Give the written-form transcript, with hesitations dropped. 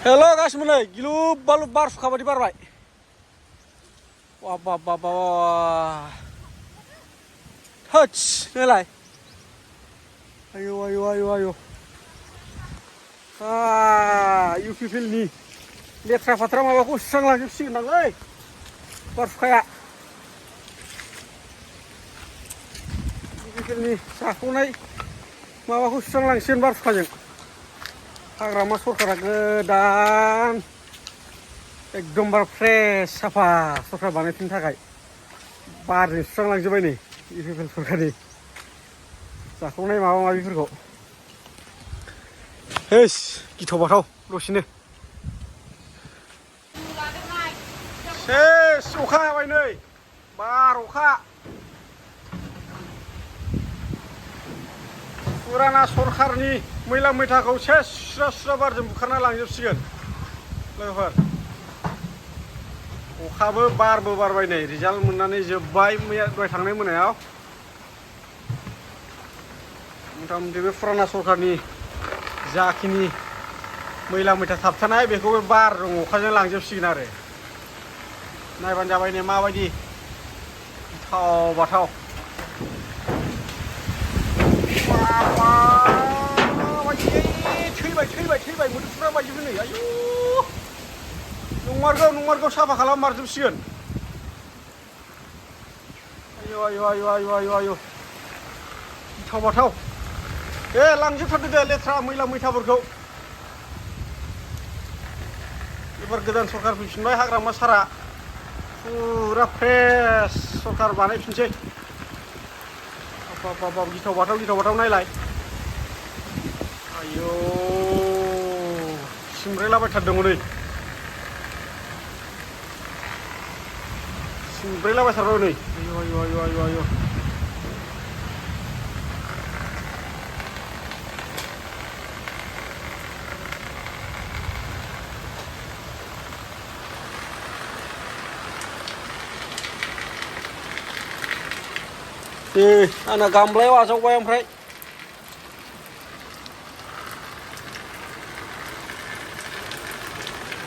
Halo गासिबो नै गिलुब बालुब बार सुखा बायदि बारबाय। वाह वाह वाह वाह थोस नैलाय आयौ आयौ आयौ आयौ इउपिपिएलनि लेथ्रा फाथ्रा माबाखौ सुस्रांलांजोबसिगोनदांलै बार सुखाया। इउपिपिएलनि जाख'नाय माबाखौ सुस्रांलांसिगोन बार सुखाजों। हाग्रामा सरकारा गोदान एकदमबार फ्रेश साफा सरकार बानायफिननो थाखाय बारजों सुस्रांलांजोब्बाय नै इउपिपिएल सरकारनि जाखांनाय माबा माबिफोरखौ। हेस गिथाव बाथाव दसेनो सेस अखा हाबाय नै बार अखा। फुराना सरकारनि मैला मैथाखौ सेस सुस्रा सुस्रा बारजों बुखारना लांजोबसिगोन लोगोफोर। अखाबो बारबो बारबाय नै रिजाल्ट मोननानै जोब्बाय मैया दहाय थांनाय मोनायाव। मथा मथि बे फुराना सरकारनि जाखिनि मैला मैथा थाबथानाय बेखौ बे बारजों अखाजों लांजोबसिगोन आरो। नायबानो जाबाय नै माबायदि गिथाव बाथाव। थैबाय मोदोमफुरा बायजोबो नै आयु नंमारगौ साफा खालाममारजोबसिगोन। आयु आयु आयु आयु आयु आयु गिथाव बाथाव। दे लांजोबथारदो दे लेथ्रा मैला मैथाफोरखौ। एबार गोदान सरकार फैफिनबाय हाग्रामा सारा फुरा फ्रेश सरकार बानायफिनसै। बाब गिथाव बाथाव नायलाय आयौ सिमब्रेलाबायथारदों नै सिमब्रेलाबायथारबाय नै आयु आयु आयु आयु आयु आंना गामलायाव आजावबाय ओमफ्राय